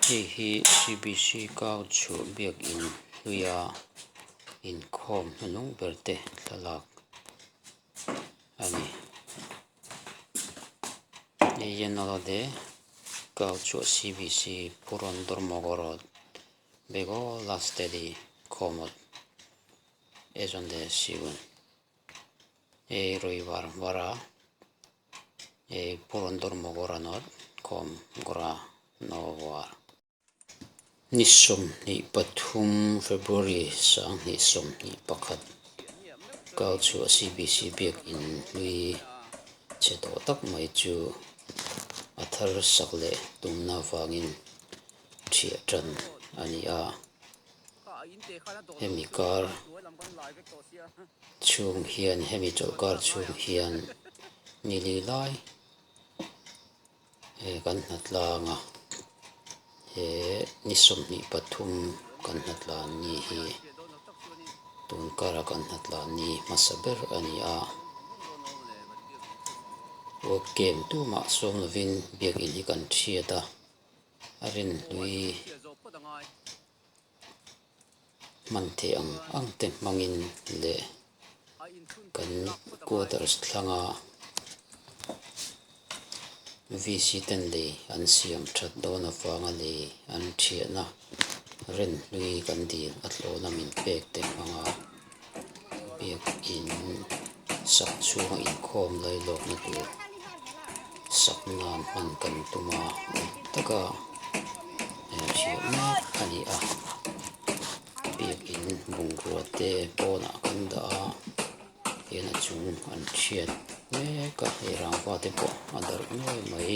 Hei hi CBC kau chhuah biakin hluia inkhawm hnuhnung ber te thlalak a ni. Hei hian alawde kau chhuah CBC Puron Dormogorod bego lastedi khawmawt ejonde sigun ei rawivar vara. Ei puron dormogoranot kom gora nowar. Ni 23 February 2021 kal chhuah CBC biakin hlui chhe tawh tak mai chu a thar sak leh tumna vangin thiah tan a ni a. Hemi kar chhung hian hemi chawlhkar chhung hian ni li lai he kan hna tlang a he ni 23 kan hna tlan ni hi tun kara kan hna tlan ni hmasa ber a ni a work camp tumah sawm lovin biakin hi kan thiat a a rinhlui. Hman theih ang ang te hmangin leh kan quarters thlanga VC ten lei an siam that dawn avanga lei an thiahna rinhlui kan dil a tlawna min pek te hmanga biakin sak chhunga inkhawm lailawkna tur sak nan hman kan tum a taka thiah mek a ni a biakin bungrua te pawnah kan dah a hian a chung an thiat mek a hei rangva te pawh a darh nuai mai.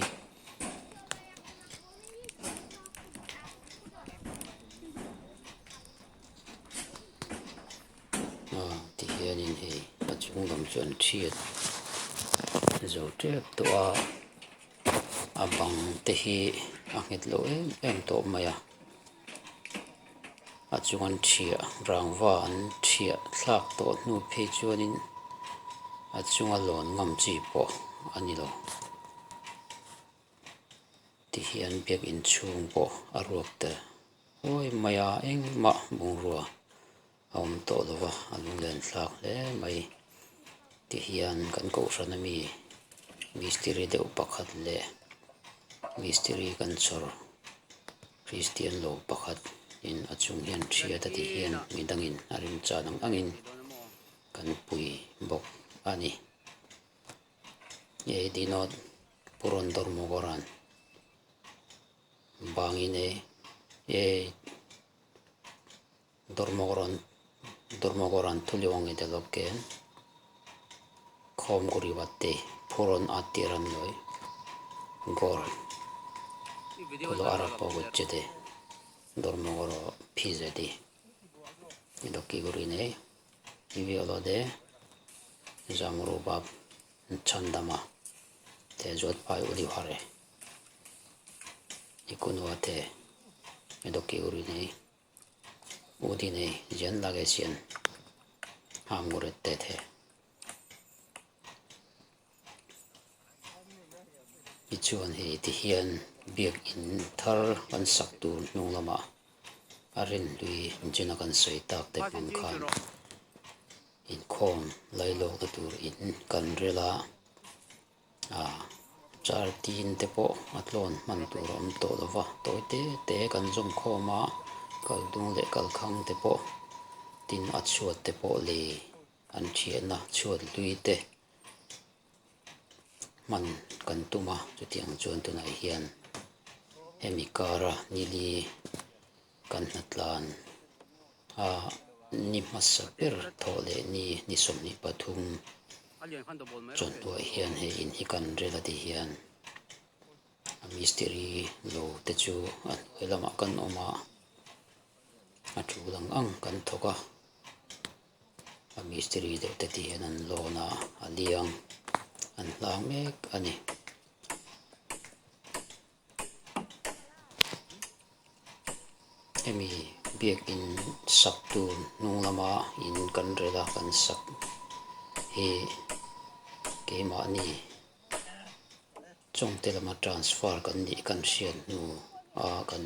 Ah tihianin hei a chung lam chu an thiat zo tep tawh a a bang te hi a nghet lo em em tawh mai a a chung an thiah rangva an thiah thlak tawh hnu phei chuanin a chunga lawn ngam chi pawh a ni lo tihian biakin chhung pawh a ruak tel. Huai mai a engmah bungrua a awm tawh lo va a lunglen thlak hle mai tihian kan kohhran ami mistiri deuh pakhat leh mistiri kan chhawr kristian lo pakhat in a chung hian thiat a tih hian midangin a rimchan ang angin kan pui bawk a ni. Hei dinawt Purondor Mogoran. Bangin e e dormogoron dormogoran thuliwangi delokken khom guribatte puron attiran loi gor thulo arappo gochchede dormogoro pijedi edokki guriney ibe olode jamrubap chandama te jot pai udi pare. Ekko nuate edokke guriney udiney jiyan lage siyen haam gorette te. Tichuan hei tihian biakin thar kan sak tur hnung lamah a rinhlui inchena kan sawi tak te hmang khan inkhawm lailawkna tur in kan rel a. Ah char tin te pawh a tlawn hman tur a awm tawh lo va tawi te te kan zawm khawm a kal dung leh kal khang te pawh tin a chhuat te pawh lei an thiahna chhuat hlui te hman kan tum a chutiang chuan tunah hian hemi kara nili kan hnatlan a ni hmasa ber thawh leh ni ni 23 chawhnuah hian hei in hi kan rel a ti hian a mistiri lo te chu a hnuai lamah kan awm a a tul ang ang kan thawk a a mistiri deuh te ti hian an lawn a a liang an hlang mek a ni. Hemi biakin sak tur hnung lama in kan rel a kan sak hi keimahni chawngte lama transfer kan nih kan hriat hnu a kan.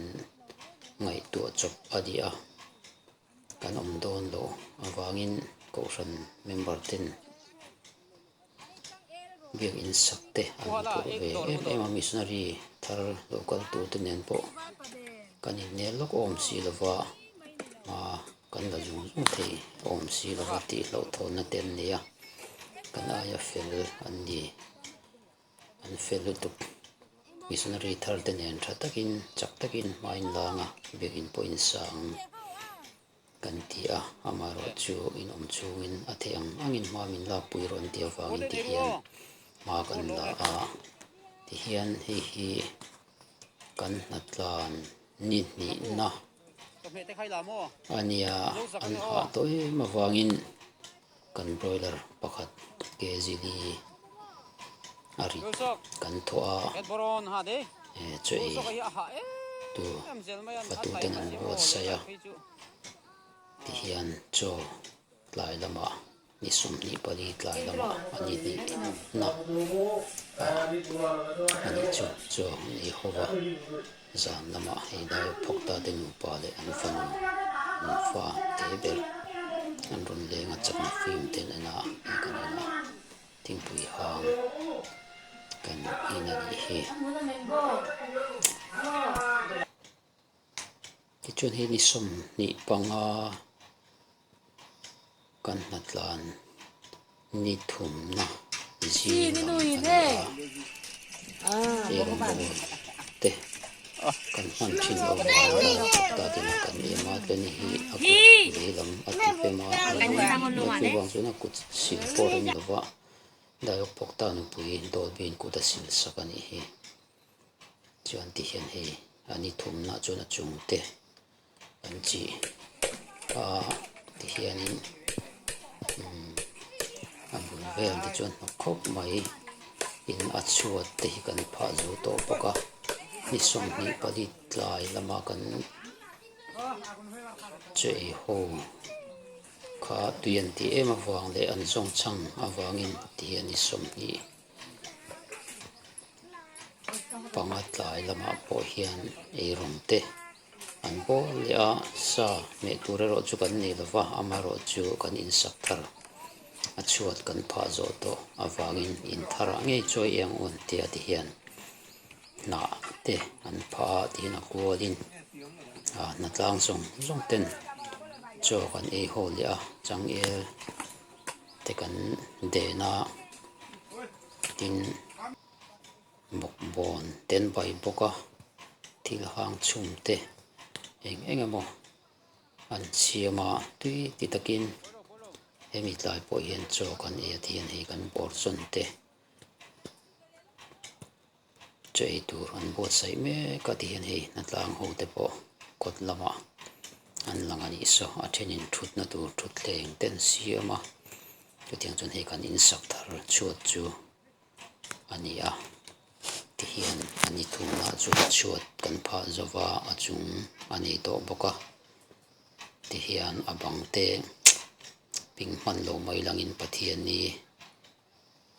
Ngaihtuah chawp a ni a, kan awm dawn loh avangin Kohhran member ten biakinn sak te an phur ve em em a, missionary thar lo kal tur te nen pawh kan innel lawk awm si lova hma kan la zung zung thei awm si lova tih hlauhthawnna te an nei a, kan aia fel an ni. An fel lutuk. Missionary thar te nen tha takin chak takin hma in lang a, biakinn pawh in sa ang kan ti a, amaherawh chu in awm chhungin a theih ang angin hma min lakpui rawh an tih avangin ti hian hma kan la a, tihian hei hi kan hnatlan ni hnihna a nia, an hah tawh em avangin. Kan broiler pakhat kg li a rit kan thawh a, chaw ei tur fatu ten an buatsaih a, tihian chaw tlai lamah ni 24 tlai lamah a ni hnihna a nih chu chaw an ei ho va. Zan lamah hei dai phawk ta te nupa leh an fanu an fa te ber an rawn leng a chakna fim te an en a hei kan en a thingpui hang kan en a nih hi. Tichuan hei ni 25 Kan hnatlan ni thumna zing lam a ni a, eirawngbawl te kan hman thin loh vang a ta ding a kan em a, Tony hi a kut veilam a ti pem a, chuvang chuan a kut sil pawh rem lova Dayawk Pawkta nupui Dolby-in kut a sil sak a nih hi. Chuan ti hian hei a ni thumna chuan a chung te an chi a ti hianin umm a bul vel te chuan hnawk khawp mai in a chhuat te hi kan phah zo tawh bawk a ni 24 tlai lama kan chaw ei ho kha tui an tih em avang leh an zawng chhang avangin ti hian ni 20. Panga tlai lamah pawh hian eirawng te an bawl leh a, sa hmeh tur erawh chu kan nei lova, amaherawh chu kan insak thar a chhuat kan phah zawh tawh avangin in tharah ngei chawi eng awn tia ti hian hnah te an phah a tihian a kualin ah hnatlang zawng zawng ten chaw kan ei haw leh a changel te kan den a tin bawkbawn te an bai bawk a thil hang chhum te eng eng emaw an siam a tui ti takin hemi tlai pawh hian chaw kan ei a tihian hei kan bawr zawn te. Chaw ei tur an buatsaih mek a ti hian hei hnatlang ho te pawh kawt lamah an lang a nih saw a thenin thutna tur thutthleng te an siam a chutiang chuan hei kan insak thar chhuat chu a ni a tihian a ni thumna chuan chhuat kan phah zova a chung a nei tawh bawk a tihian a bang te ping hman lo mai langin Pathianni.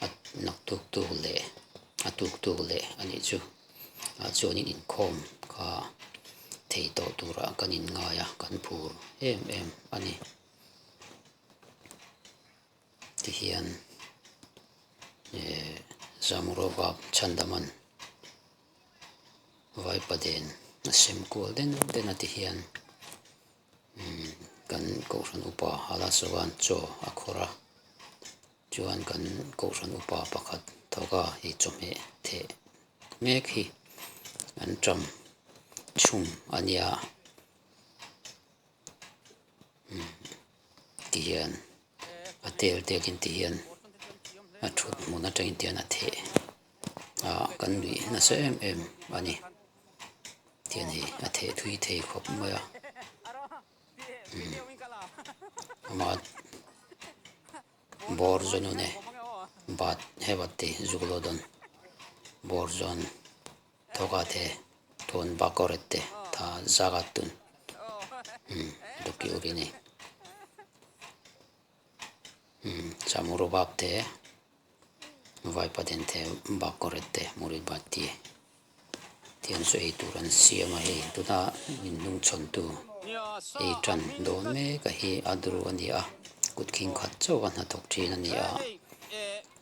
a naktuk tuk leh a tuk tuk leh a nih chu ah chuanin inkhawm kha thei tawh turah kan inngai a kan phur em em a ni tihian eh Zamurova Chhandaman Vaipaden a sem kual den den a tihian umm kan kohhran upa hala sawan chaw a khawrh a. Chuan kan kohhran upa pakhat thawka hi chawhmeh theh mek hi an ṭam chhum a nia umm tihian a tel telin tihian a thut hmun atangin tihian a theh a kan nuih nasa em em a ni tihian hei a theh thui thei khawp mai a umm ama. Borzonone bat hebat te zuglodon borzon thokate ton bakorette ta zagatun doki urini chamurubab te vaipaden te bakorette muribati. Tiang chu ei tur an siam a hei tuna min hnung chhawn tu ei tan dawn mek a hi a duru a ni a kut khing khat chauh a hnathawk thin a ni a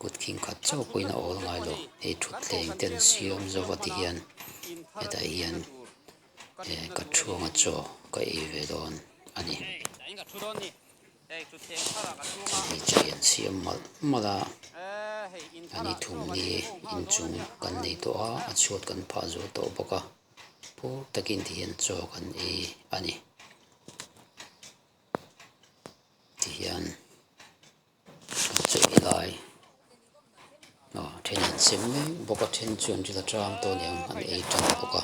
kut khing khat chauh pawhin a awl ngai lo hei thutthleng te an siam zo va ti hian hetah hian eh ka thuanga chaw ka ei ve dawn a ni. Hei chei an siam malh malh a, a ni thumni inchung kan nei tawh a, a chhuat kan phah zual tawh bawk a, phur takin ti hian chaw kan ei a ni. Tihian. Chawlh lai aw then an sem mek bawk a then chuan ril atang tawh aniang an ei tan bawk a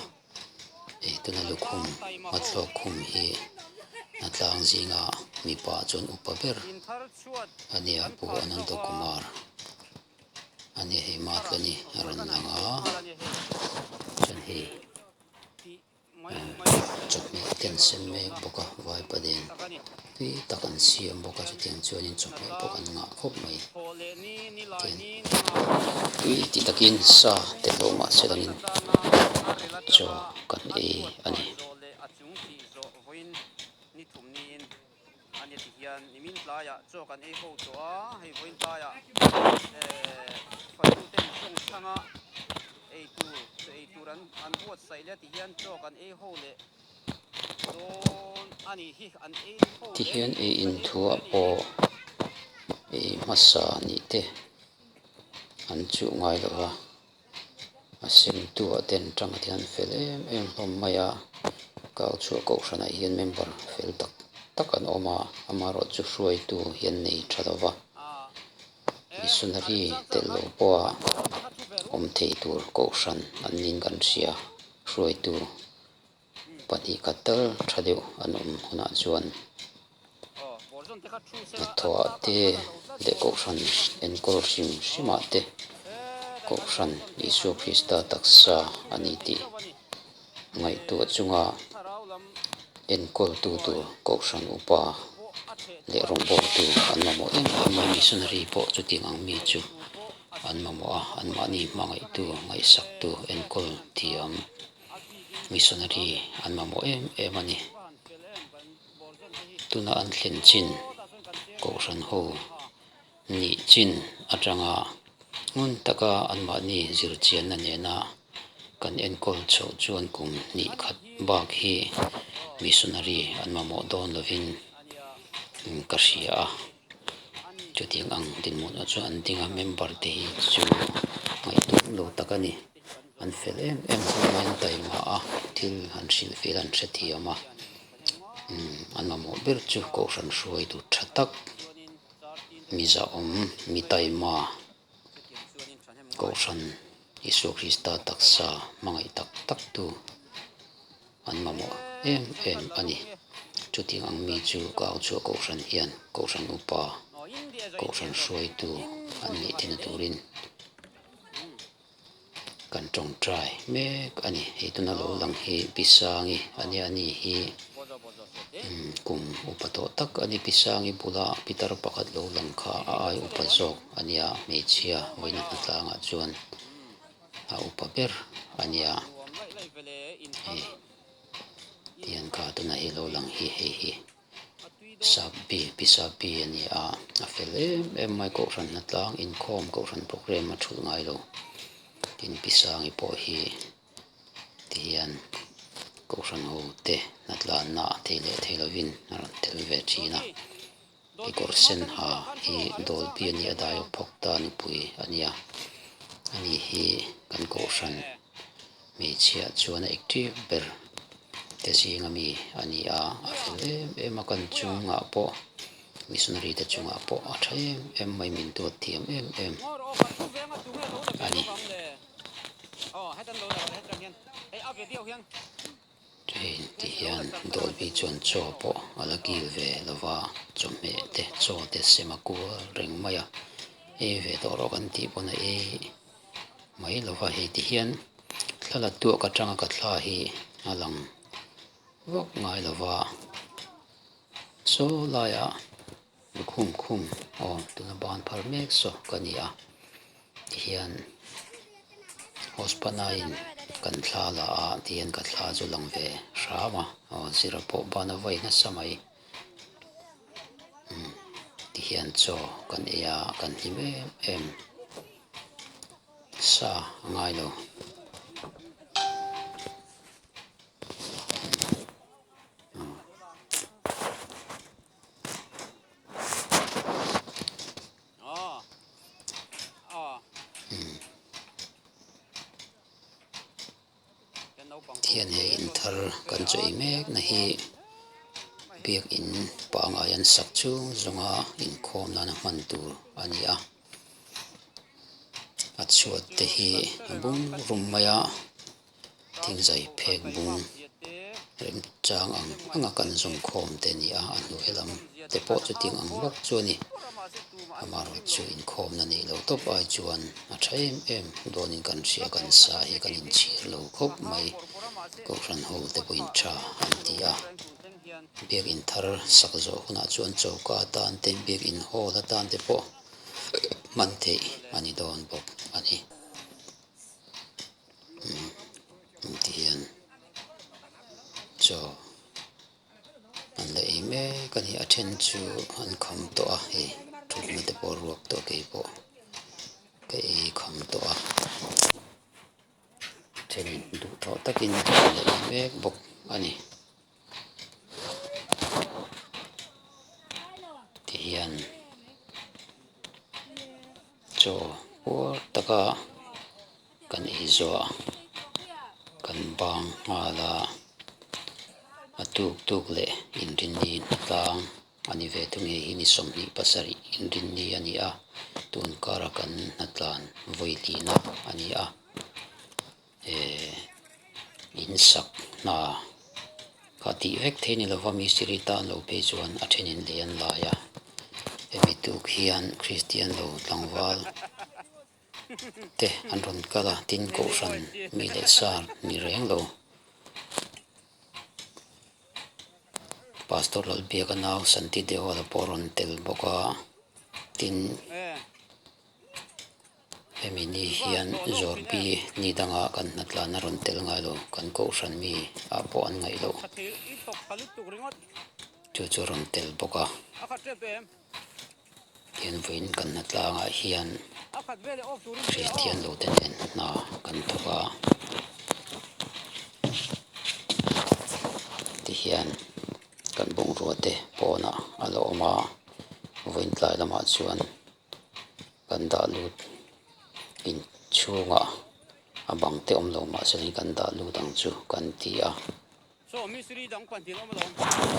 hei tuna lukhum hmathlawk khum hi hnatlang zinga mipa chuan upa ber a nia pu Ananta Kumar a nia hei Matlani a rawn lang a chuan hei. Chawhmeh te an sem mek bawk a vaipa nen tui tak an siam bawk a chutiang chuanin chawhmeh pawh kan ngah khawp mai tin tui ti takin sa te hlawh mahse langin chaw kan ei a ni. A ni ti hian nimin tlaiah chaw kan ei ho tawh a, hei vawiin tlaiah fatute in tawng chhanga ei tur chaw ei tur an an buatsaih leh ti hian chaw kan ei ho leh dawn a nih hi an ei ho Ti leh hian ei kan in ei ho thuah leh a nih hi. pawh ei hmasa nih te an chuh ngai lo va. A semtuah te an tang a tihian fel em em hlawm mai a kau chhuah kohhranah hian member fel tak tak an awm a amaherawh chu hruaitu hian nei tha lo va missionary telh lo pawha awm thei tur kohhran an niin kan hria hruaitu. Pahnih khat tal tha deuh an awm hunah chuan hnathawhah te leh kohhran enkawl hrim hrimah te kohhran Isua Krista taksa a ni tih ngaihtuah chunga enkawltu tur kohhran upa leh rawngbawltu an mamawh em em a, missionary pawh chutiang ang mi chu an mamawh a, anmahni hmangaihtu ngaihsaktu enkawl thiam. Missionary an mamawh em em a ni. Tuna an thlen chin Kohhran ho nih chin atanga ngun taka anmahni zirchianna nena kan enkawl chhoh chuan kum hnih khat bak hi missionary an mamawh dawn lovin ka hria a. Chutiang ang dinhmunah chuan an ding a, member te hi chu ngaihtuah lo tak a ni. An fel em em hlawm mai an taima a, thil han hrilh fel an hrethiam a, umm an mamawh ber chu kohhran hruaitu tha tak, mi zahawm, mi taima, kohhran Isua Krista taksa hmangaih tak tak tu an mamawh em em a ni. Chutiang ang mi chu ka au chhuah kohhran hian kohhran upa, kohhran hruaitu an nih theihna turin Kan tawngtai mek a ni. Hei tuna lo lang hi Pi Sangi a nia a ni hi kum upa tawh tak a ni. Pi Sangi bula pitar pakhat lo lang kha a ai upa zawk a nia hmeichhia vawiina hnatlangah chuan a upa ber a nia. Hei tiang kha tuna hi lo lang hi hei hi. Sap bi pi sap bi a ni a, a fel em em mai kohhran hnatlang inkhawm kohhran programme a thulh ngai lo tin pi sangi pawh hi tihian kohhran ho te hnatlanna a thei leh thei lovin a rawn tel ve thin a kekawr sen ha hi dawl bi a ni a dai phawk ta nupui a nia ani hi kan kohhran. Hmeichhia chuan a active ber te zinga mi a ni a, a fel em em a kan chungah pawh missionary te chungah pawh a tha em em mai min duat thiam em em a ni. Hei ti hian Dolby chuan chaw pawh a la kil ve lo va, chawhmeh te chaw te sem a kual reng mai a, ei ve tawh rawh kan tih pawn a ei mai lo va, hei ti hian thla la tuak atanga ka thla hi a lang vak ngai lo va, saw laiah lukhum khum aw tuna ban phar mek saw ka ni a tihian. Hospana-in kan thla la a tihian ka thla chu lang ve hram a, aw zira pawh ban a vai nasa mai. Umm tihian chaw kan ei a kan hlim em em sa a ngai lo. Thian hei in thar kan chaw ei mek na hi biakin pangai an sak chung zawnga inkhawm nana hman tur a ni a a chhuat te hi a bung rum mai a. Thingzai phek bung remchang ang anga kan zawm khawm te a ni a, a hnuai lam te pawh chutiang ang bawk chu a ni. Amaherawhchu chu inkhawmna neih loh tawp ai chuan a tha em em dawnin kan hria kan sa hi kan inchhir lo khawp mai. Kohhran ho te pawhin tha an ti a, biakin thar sak zawh hunah chuan choka atan te biakin hall atan te pawh hman theih a ni dawn bawk a ni. Ti hian chaw an la ei mek a ni a then chu an kham tawh a hei thutna te pawh a ruak tawh keipawh ka ei kham tawh a thenin duhthawh takin an la ei mek bawk a ni ti hian. Chaw puar taka kan ei zawh kan bang nghal a, a tuk tuk leh inrinni hnatlang a ni ve thung hei hi ni 27 inrinni a ni a, tun kara kan hnatlan vawi hlihna a ni a. Eh in sak hna kha tih vek thei ni lova mistiri tan lo phei chuan a thenin lei an lai a hemi tuk hian Kristian lo tlangval te an rawn kal a tin kohhran mi leh sar ni reng lo Pastor Lalbiaka nau Santi Deola pawh a rawn tel bawk a tin. Hemi ni hian Zawrbi ni danga kan hnatlan a rawn tel ngai lo, kan kohhran mi ah pawh an ngaih loh chu chu a rawn tel bawk a. Tihian vawiin kan hnatlangah hian Kristian lo te nen hna kan thawk a, tihian kan bungrua te pawnah a la awm a, vawiin tlai lamah chuan. Kan dah lut inchhungah a bang te awm lo mahse hei kan dah lut ang chu kan ti a.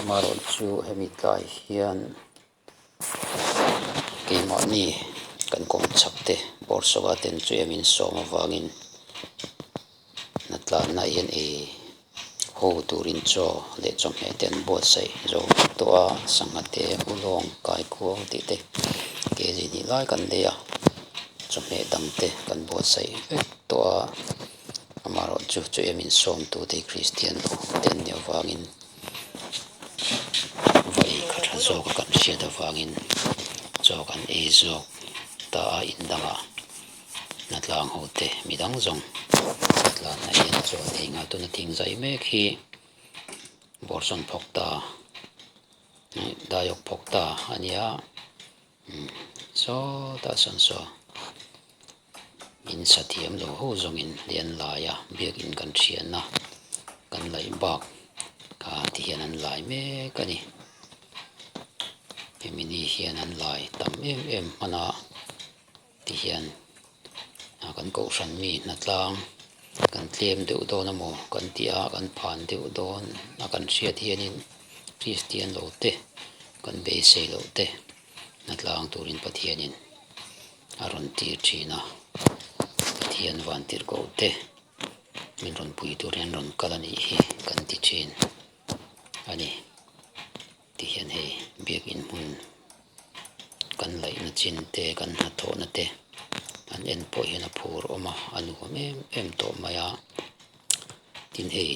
Amaherawh chu hemi tlai hian keimahni kan kawm chak te bawrhsawpa ten chu em insawm avangin hnatlanna hian ei Haw turin chaw leh chawhmeh te an buatsaih zo vek tawh a, sangha te ulawng kaikuang tih te kg hnih lai kan lei a, chawhmeh dang te kan buatsaih vek tawh a, amaherawh chu chu em insawm tute hi Kristian lo te an nih avangin va ei kha tha zawk a kan hriat avangin chaw kan ei zawk ta a indangah. Hnatlang ho te midang zawng hnatlan ah hian chuan ei nghal tuna thing zai mek hi bawrhsawm phawk ta daiawk phawk ta a nia sawtah sawn saw in sa thiam lo ho zawngin lian lai a biakin kan thian a kan laih bak kha ti hian an lai mek a ni hemi ni hian an lai tam em em hman a. Tihian kan kohhran mi hnatlang kan tlem deuh dawn amaw kan tih a, kan phan deuh dawn a kan hriat hianin Kristian lo te kan beisei loh te hnatlang turin Pathianin a rawn tir thin a, Pathian vantirhkoh te min rawn pui turin an rawn kal a nih hi kan ti thin a ni. Tihian hei biakin hmun kan laihna chin te kan hnathawhna te an en pawh hian a phur awm a a nuam em em tawh mai a tin hei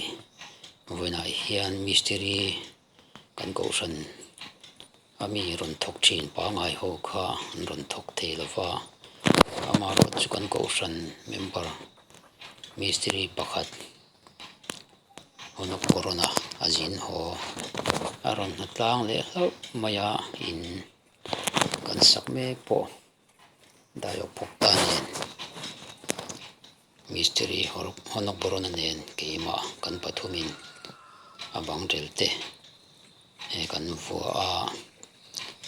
vawiinah hian mistiri kan kohhran a mi rawn thawk thin pangngai ho kha an rawn thawk thei lo va amaherawhchu kan kohhran member. Mistiri pakhat Honok Corona a zin haw a rawn hna tlang leh hlauh mai a in kan sak mek pawh Daiawk phawk ta nen Mistiri Honok Corona nen keimah kan pathumin a bang rel te kan vuah a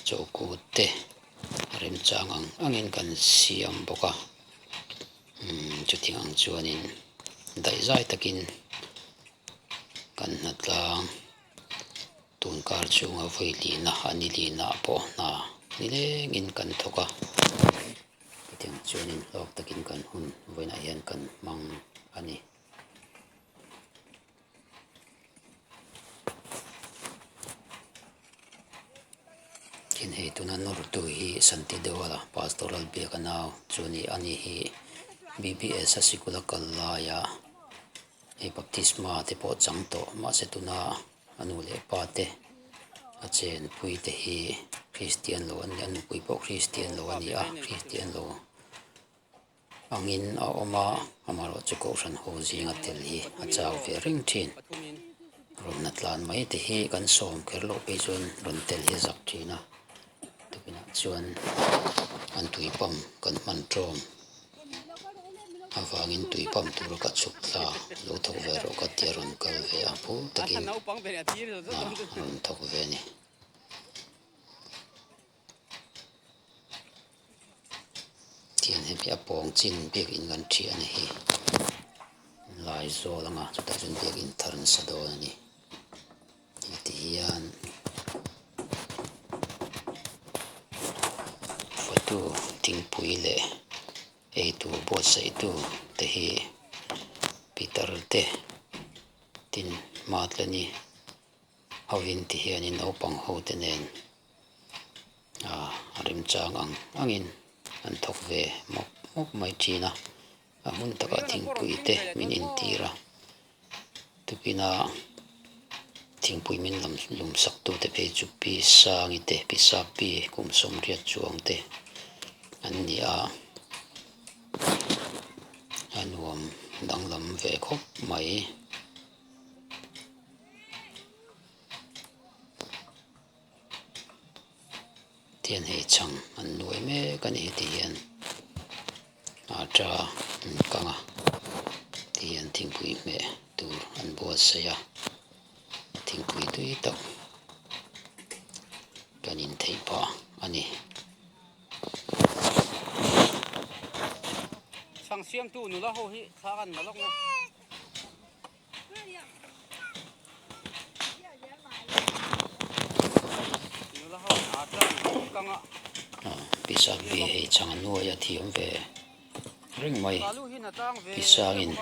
chawkut te a remchang ang angin kan siam bawk a. Umm chutiang ang chuanin daihzai takin kan hna tlang tun kar chhunga vawi lihna a ni lihna pawh hna nilengin kan thawk a chutiang chuanin hlawk takin kan hun vawiinah hian kan hmang a ni. Tin hei tuna nawrtu hi Santi Dewala Pastoral biak a nau chu a ni a ni hi BBS a sikul a kal laia hei baptisma te pawh chang tawh mahse tuna a nu leh pa te a chenpui te hi Kristian lo an ni a nupui pawh Kristian lo a ni a Kristian lo. Angin a awm a, amaherawhchu Kohhran ho zinga tel hi a chau ve reng thin. Rawn na tlan mai te hi kan sawm kher loh phei chuan rawn tel hi a zak thin a, tukinah chuan an tui pump kan hman tawm avangin tui pump tura ka chhuk thla lo thawk ve rawh ka tia rawn kal ve a, phur takin hna a rawn thawk ve a ni. Tihian hemi a pawng chin biakin kan thiah a ni hi Laizawl anga chutah chuan biakin thar nasa dawn a ni heti hian fatu thingpui leh eitur buatsaihtu te hi pitar te tin hmatlani hovin ti hianin naupang ho te nen ah a remchang ang angin an thawk ve mawp mawp mai thin a a hmun takah thingpui te min intir a tukina thingpui min lam lum sak tu te phei chu pi sangi te pi sapi kum sawmriat chuang te an ni a a nuam danglam ve khawp mai. Tihian hei chhang an nuai mek a ni heti hian aṭa an kang a tihian thingpui hmeh tur an buatsaih a thingpui tui tak kan in theih phah a ni. Chhang siamtu nula ho hi thla an la lawk na. Pisapi hei chang a nuai a thiam ve reng mai Pisangin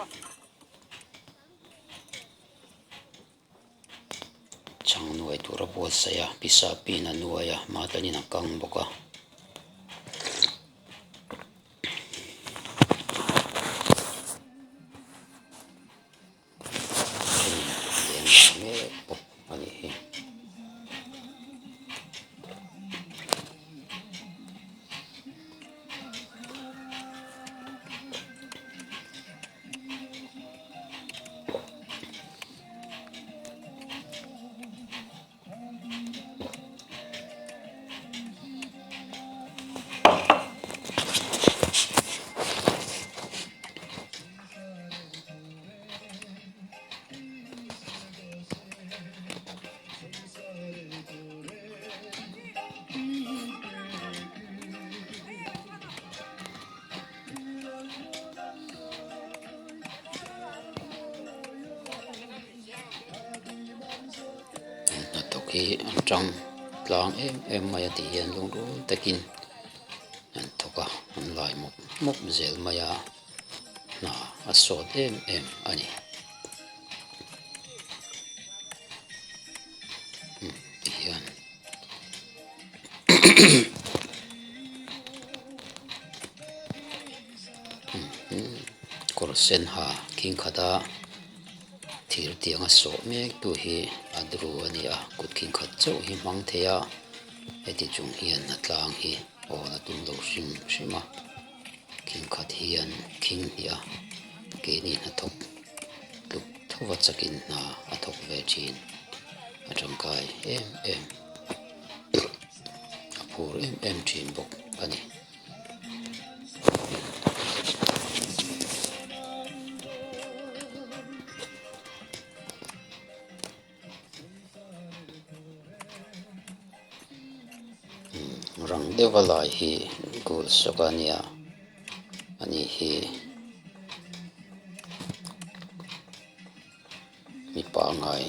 chang nuai tur a buatsaih a Pisapiin a nuai a Matlanin a kang bawk a. Thenin a leng mek bawk a nih hi. Hnathawk hi an tang tlang em em mai a tih hian lungrual takin an thawk a an lai mawp mawp zel mai a hna a sawt em em a ni tihian. Kawr sen ha khing khata thir tianga sawh mek tu hi a dru a ni a kut khing khat chauh hi hmang thei a heti chung hian a tlang hi awl a tum lo hrim hrim a khing khat hian khing hnih a. Keini hnathawk tluk thova chakin hna a thawk ve thin. A tangkai em em, a phur em em thin bawk a ni. Rang deuha lai hi goal sawk a nia ani hi mi pangngai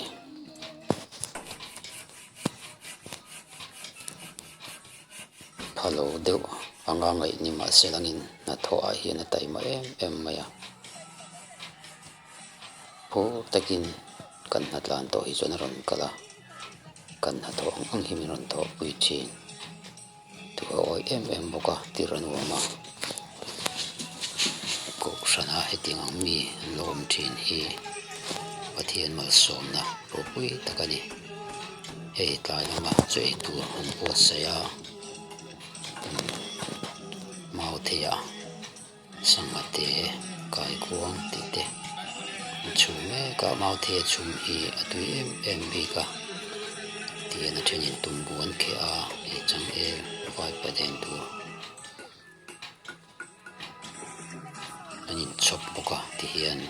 phalo deuh anga ngaih ni mahse langin hnathawh ah hian a taima em em mai a. Phur takin kan hnatlan tawh hi chuan a rawn kal a, kan hnathawh ang ang hi min rawn thawhpui thin. Thu a awih em em bawk a, tir a nuam a. Kohhrana hetiang ang mi an lo awm thin hi Pathian malsawmna ropui tak a ni. Hei tlai lama chaw ei tur an buatsaih a, mau theih a. Sangha te kaikuang tih te an chhum mek a mauthei a chhum hi a tui em em bik a tihian a thenin tumbu an kheh a hei changel vaipa den tur an inchhawp bawk a tihian.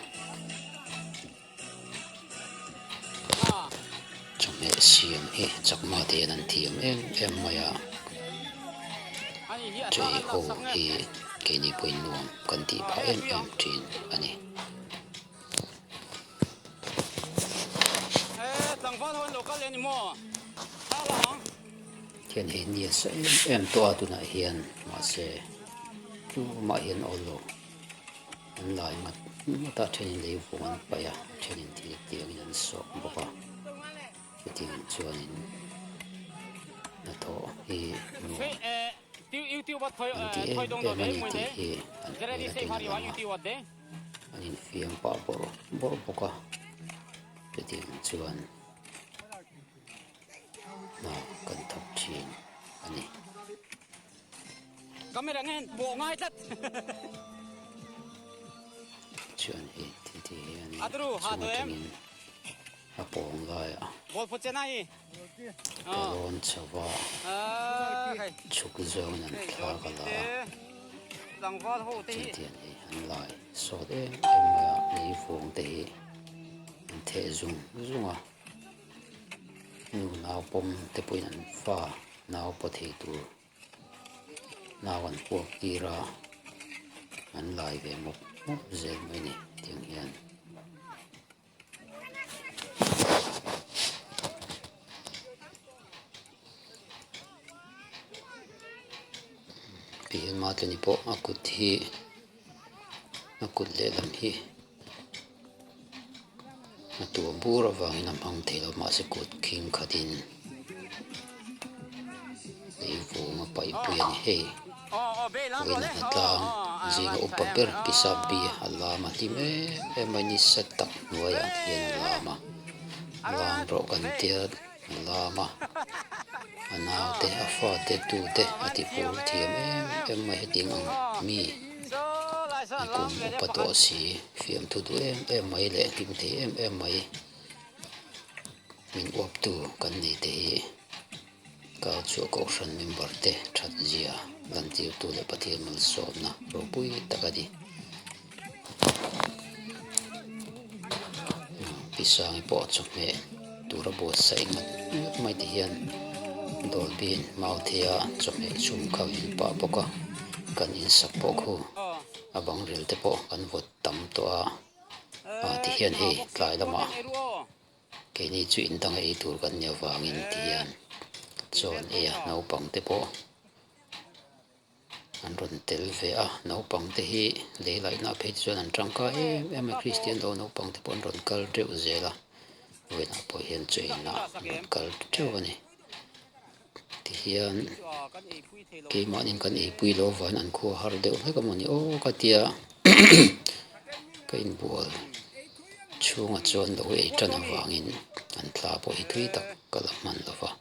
Chawhmeh siam hi chakma te hian an thiam em em mai a, chei ho hi keini pawhin nuam kan tih phah em em thin a ni. Thian hei nia sa em em tawh a tunah hian mahse tumah hian awl lo. An lai ngat ngat a, thenin lei vung an paih a, thenin thil tiangin an sawk bawk a, chutiang chuanin hnathawh hi nuam an ti em em a ni tih hi an hmel atangin a lang a, an infiam pah bawrh bawrh bawk a, chutiang chuan hna kan thawk thin a ni. Camera nge pawh ngai tlat. Chuan hei thil tih hi a ni chung atangin a pawng laiah ka lawn chho va chhuk zawngin an thla ka la a chuan tian hei an lai sawt em em mai a lei vawng te hi an theh zung zung a nu nau pawm te pawhin an fa nau paw thei tur. Nau an puak tir a, an lai ve mawp mawp zel mai a ni tiang hian. Tihian Matlani pawh a kut hi a kut lehlam hi a tuah bur avangin a hmang thei lo mahse kut khing khatin lei vung a paih pui a ni hei vawiin a hnatlang zinga upa ber Pisabi a lam a hlim em em mai nisa tak hnuaiah hian a lam a lam rawh kan tia a lam a a naute a fate tute a ti fur thiam em em mai hetiang ang mi. I kum upa tawh si fiamthu duh em em mai leh hlim thei em em mai min uaptu kan nei te hi kal chhuah kohhran member te that zia lantirtu leh Pathian malsawmna ropui tak a ni. Pi Sangi pawh chawhmeh tura buatsaih ngat ngat mai te hian dawlbin mautheia chawhmeh chhum kha vil pah bawk a kan insak pawh khu a bang rel te pawh kan vawt tam tawh a ah ti hian hei tlai lamah keini chu in danga ei tur kan nih avangin ti hian chaw an ei a naupang te pawh. An rawn tel ve a, naupang te hi lei laihna phei te chuan an tangkai em em a, Kristian lo naupang te pawh an rawn kal teuh zel a, vawiinah pawh hian chaw inah an rawn kal teuh a ni. Tihian keimahniin kan eipui loh avangin an khua har deuh hlek a mawni aw ka tia ka inbual chhungah chuan lo ei tan avangin an thla pawh hi tui tak ka la hman lo va.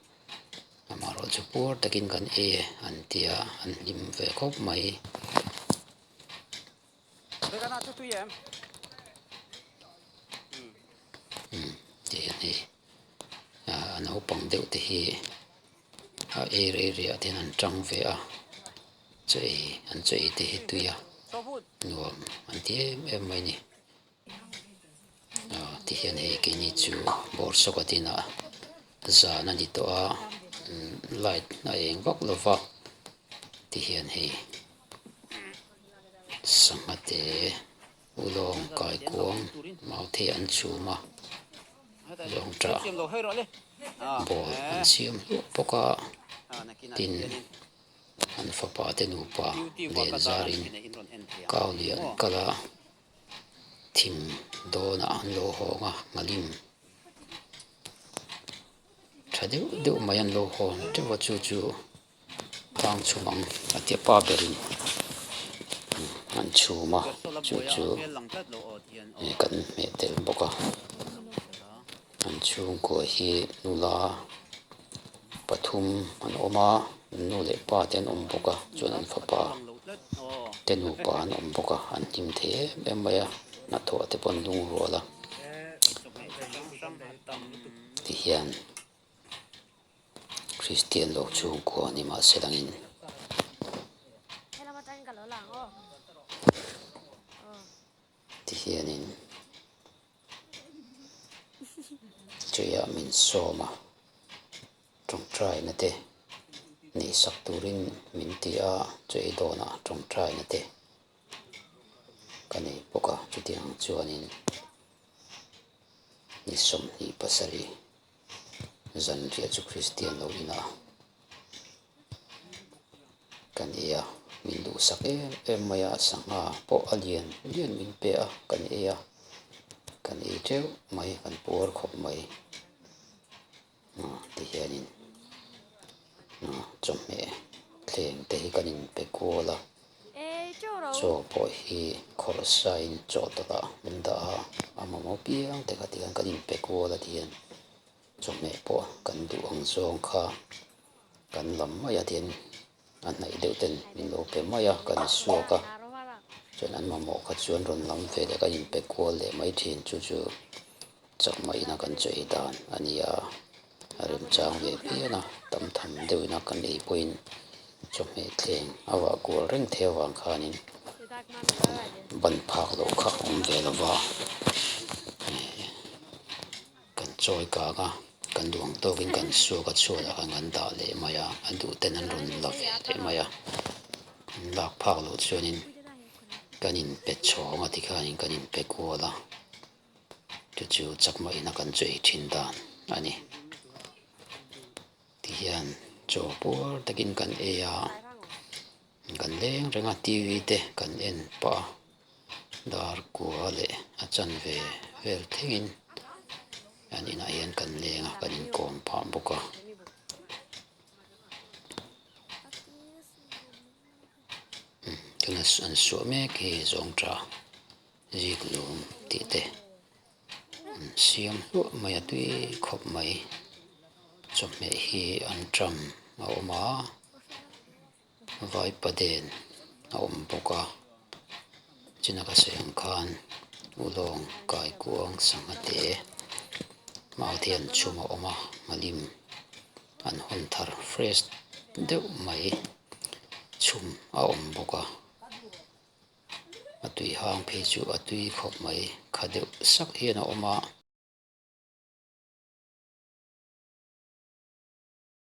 Amaherawh chu puar takin kan e an tia an hlim ve khawp mai. Ti hian hei a naupang deuh te hi a ei rei rei ah te hian an tang ve a chaw ei an chaw ei te hi tui a nuam an ti em em mai a ni ti hian hei keini chu bawrhsawka dinah zan a ni tawh a light a eng vak lo va ti hian hei sangha te Ulawng kaikuang mauthei an chhum a, lawng tah ball an siam hluah bawk a, tin an fapa te nupa len zarin kau lian kal a, thim dawnah an lo hawng a, nghalim tha deuh deuh mai an lo hawn teuh a chu chu. Tlang chhum ang a tia pa berin an chhum a chu chu kan hmeh tel bawk a an chhungkua hi nula pathum an awm a nu leh pa te an awm bawk a chuan an fapa te nupa an awm bawk a an hlim thei em em mai a hnathawh te pawh an lungrual a tihian. Kristian lo chhungkua ni mah se langin. Ti hianin cheiah min sawm a, tawngtaina te neihsak turin min ti a, chei dawnah tawngtaina te ka nei bawk a, chutiang chuanin ni 27. Zanriah chu Kristian lo inah kan ei a, min duhsak em em mai a, sangha pawh a lian lian min pe a, kan ei a, kan ei teuh mai, kan puar khawp mai tihianin chawhmeh thleng te hi kan inpe kual a, chaw pawh hi khawrh sain chaw tawlh ah min dah a, a mamawh piang te kha tihian kan inpe kual a tihian chawhmeh pawh kan duh ang zawng kha kan lam mai a tihian a hnaih deuh ten min lo pe mai a kan suak a chuan an mamawh kha chuan rawn lam ve leh kan inpe kual leh mai thin chu chu chakma ina kan chaw ei dan a ni a a remchang ve phian a tam tham deuh ina kan ei pawhin chawhmeh thleng a vah kual reng thei avang khanin ban phak loh kha a awm ve lo va kan chawi kang a kan duh ang tawkin kan suak a chhuatah khan kan dah leh mai a a duh ten an rawn la ve leh mai a an lak phak loh chuanin kan inpe chhawng a tikhanin kan inpe kual a. Chu chu chakma ina kan chu ei thin dan a ni. Tihian chaw puar takin kan ei a, kan leng reng a TV te kan en pah a, dar kua leh a chanve vel thlengin an inah hian kan leng a, kan inkawm phah bawk a. Tuna an suah mek hi zawngṭah. Ziklum tih te an siam hluah mai a tui khawp mai chawhmeh hi an ṭam a awm a vaipaden a awm bawk a china ka sawi ang khan ulawng kaikuang sangha te mau te an chhum a awm a nghalim an hawn thar fresh deuh mai chhum a awm bawk a. A tui hang phei chu a tui khawp mai kha deuh sak hian a awm a.